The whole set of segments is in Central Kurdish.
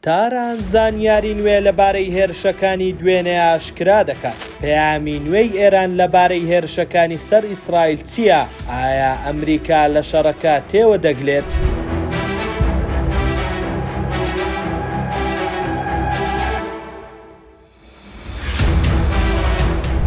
تاران زانیاری نوێ لەبارەی هێرشەکانی دوێنێ ئاشکرا دەکات. پەیامی نوێی ئێران لەبارەی هێرشەکانی سەر ئیسرائیل چییە؟ ئایا ئەمریکا لە شەڕەکە تێوەدەگلێت؟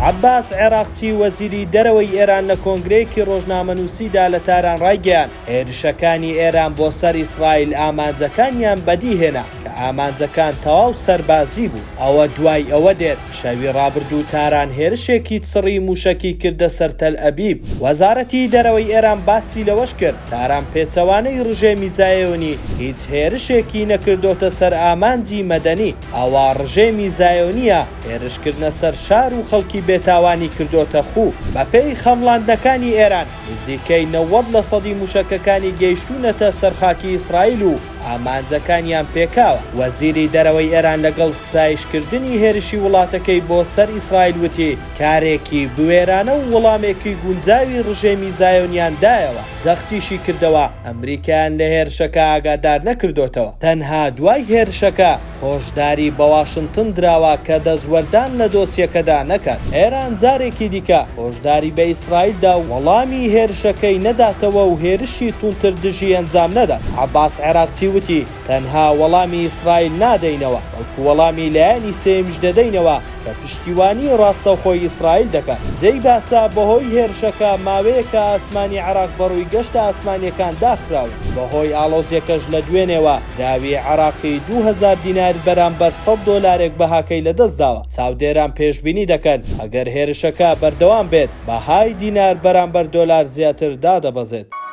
عەباس عێراقچی وەزیری دەرەوەی ئێران لە کۆنگرەیەکی ڕۆژنامەنووسیدا لە تاران ڕایگەیاند، هێرشەکانی ئێران بۆ سەر ئیسرائیل ئامانجەکانیان بەدی هێنا کە ئامانجەکان تەواو سەربازی بوو. ئەوە دوای ئەوە دێت، شەوی ڕابردوو تاران هێرشێکی چڕی مووشەکی کردە سەر تەلئەبیب. وەزارەتی دەرەوەی ئێران باسی لەوەش کرد، تاران پێچەوانەی ڕژێمی زایۆنی هیچ هێرشێکی نەکردۆتە سەر ئامانجی مەدەنی. ئەوە ڕژێمی زایۆنییە هێرشکردنە سەر شار و خەڵکی بێتاوانی کردۆتە خوو. بەپێی خەمڵاندنەکانی ئێران، نزیکەی 90 لەسەدی موشەکەکانی گەیشتوونەتە سەر خاکی ئیسرائیل و ئامانجەکانیان پێکاوە. وەزیری دەرەوەی ئێران لەگەڵ ستایشکردنی هێرشی وڵاتەکەی بۆ سەر ئیسرائیل وتی، کارێکی بوێرانە و وەڵامێکی گونجاوی ڕژێمی زایۆنیان دایەوە. جەختیشی کردەوە، ئەمریکایان لە هێرشەکە ئاگادار نەکردۆتەوە، تەنها دوای هێرشەکە هۆشداری بە واشنتن دراوە کە دەستوەردان لە دۆسیەکەدا نەکات. ئێران جارێکی دیکە هۆشداری بە ئیسرائیل دا وەڵامی هێرشەکەی نەداتەوە و هێرشی توندتر دژی ئەنجام نەدات. عەباس عێراقچی وتی، تەنها وەڵامی ئیسرائیل نادەینەوە، بەڵکو وەڵامی لایەنی سێیەمیش دەدەینەوە کە پشتیوانی ڕاستەوخۆی ئیسرائیل دەکات. جێی باسە بەهۆی هێرشەکە ماوەیەکە ئاسمانی عێراق بەڕووی گەشتە ئاسمانییەکان داخراون، بەهۆی ئاڵۆزییەکەش لە دوێنێوە دراوی عێراقی 2000 دینار بەرامبەر 100 دۆلارێک بەهاکەی لەدەستداوە، چاودێران پێشبینی دەکەن ئەگەر هێرشەکە بەردەوام بێت بەهای دینار بەرامبەر دۆلار زیاتر دادەبەزێت.